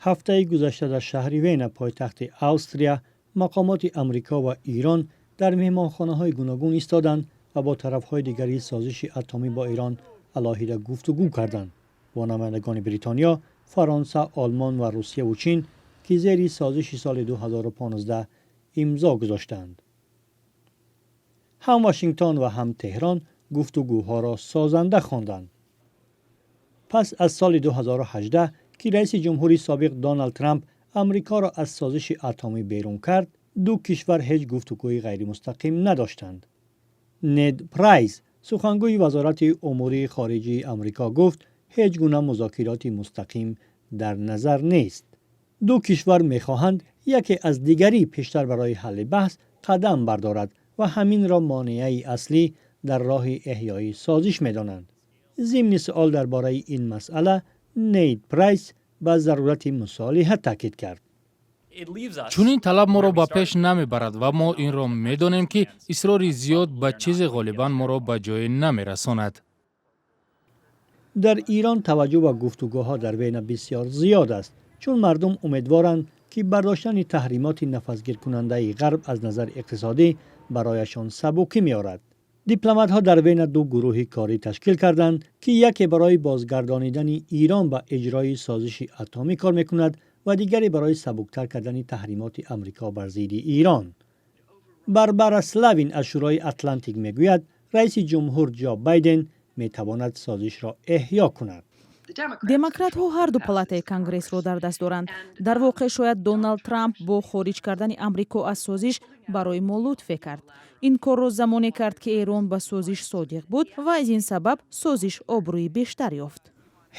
Ҳафтаи гузашта дар шаҳри Вена, пойтахти Австрия, мақомоти Амрико ва Ирон дар меҳмонхонаҳои гуногун истоданд ва бо тарафҳои дигари созиши атомӣ бо Ирон алоҳида гуфтугӯ карданд, бо намояндагони Бритониё, Фаронса, Олмон ва Русияву Чин, ки зери созиши соли 2015 имзо гузоштаанд. Ҳам Вашингтон ва ҳам Теҳрон гуфтугӯҳоро созанда хонданд. Пас аз соли 2018, ки раиси ҷумҳури собиқ Доналд Трамп Амрикоро аз созиши атомӣ берун кард, ду кишвар ҳеҷ гуфтугӯи ғайримустақим надоштанд. Нед Прайс, сухангӯи Вазорати умури хориҷии Амрико, гуфт, ҳеҷ гуна музокироти мустақим дар назар нест. Ду кишвар мехоҳанд, яке аз дигарӣ пештар барои ҳалли баҳс қадам бардорад ва ҳаминро монеаи аслӣ дар роҳи эҳёи созиш медонанд. Зимни суол дар бораи ин масъала, Нед Прайс ба зарурати мусолиҳа таъкид кард. Чунин талаб моро ба пеш намебарад ва мо инро медонем, ки исрори зиёд ба чизе ғолибан моро ба ҷое намерасонад. Дар Ирон таваҷҷӯҳ ба гуфтугӯҳо дар Вена бисёр зиёд аст, чун мардум умедворанд, ки бардоштани таҳримоти нафасгиркунандаи Ғарб аз назари иқтисодӣ барояшон сабукӣ меорад. Дипломатҳо дар Вена ду гурӯҳи корӣ ташкил карданд, ки яке барои бозгардонидани Ирон ба иҷрои созиши атомӣ кор мекунад ва дигаре барои сабуктар кардани таҳримоти Амрико бар зидди Ирон. Барбара Славин аз Шӯрои Атлантик мегӯяд, раиси ҷумҳур Ҷо Байден метавонад созишро эҳё кунад. Демократҳо ҳарду палатаи Конгрессро дар даст доранд. Дар воқеъ, шояд Доналд Трамп бо хориҷ кардани Амрико аз созиш барои мо лутфе кард. Ин корро замоне кард, ки Эрон ба созиш содиқ буд ва аз ин сабаб созиш обрӯи бештар ёфт.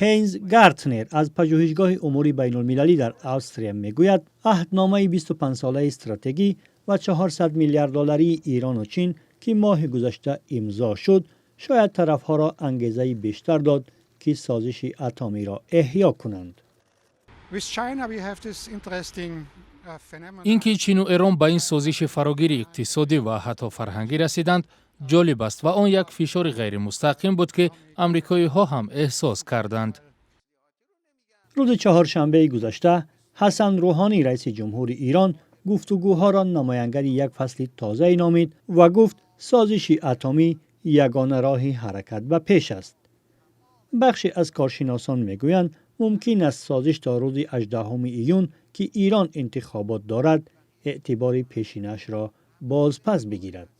Ҳейнз Гартнер аз Пажӯҳишгоҳи умури байнулмилалӣ дар Австрия мегӯяд, аҳдномаи 25-солаи стратегӣ ва 400 миллиард долларии Ирону Чин, ки моҳи гузашта имзо шуд, шояд тарафҳоро ангезаи бештар дод, ки созиши атомиро эҳё кунанд. Ин ки Чину Эрон ба ин созиши фарогири иқтисодӣ ва ҳатто фарҳангӣ расиданд, ҷолиб аст ва он як фишори ғайримустақим буд, ки амрикоиҳо ҳам эҳсос карданд. Рӯзи чаҳоршанбеи гузашта Ҳасан Рӯҳонӣ, раиси ҷумҳури Ирон, гуфтугӯҳоро намоянгари як фасли тозае номид ва гуфт, созиши атомӣ ягона роҳи ҳаракат ба пеш аст. Бахше аз коршиносон мегӯянд, мумкин аст созиш то рӯзи 18 июн, ки Ирон интихобот дорад, эътибори пешинаашро бозпас бигирад.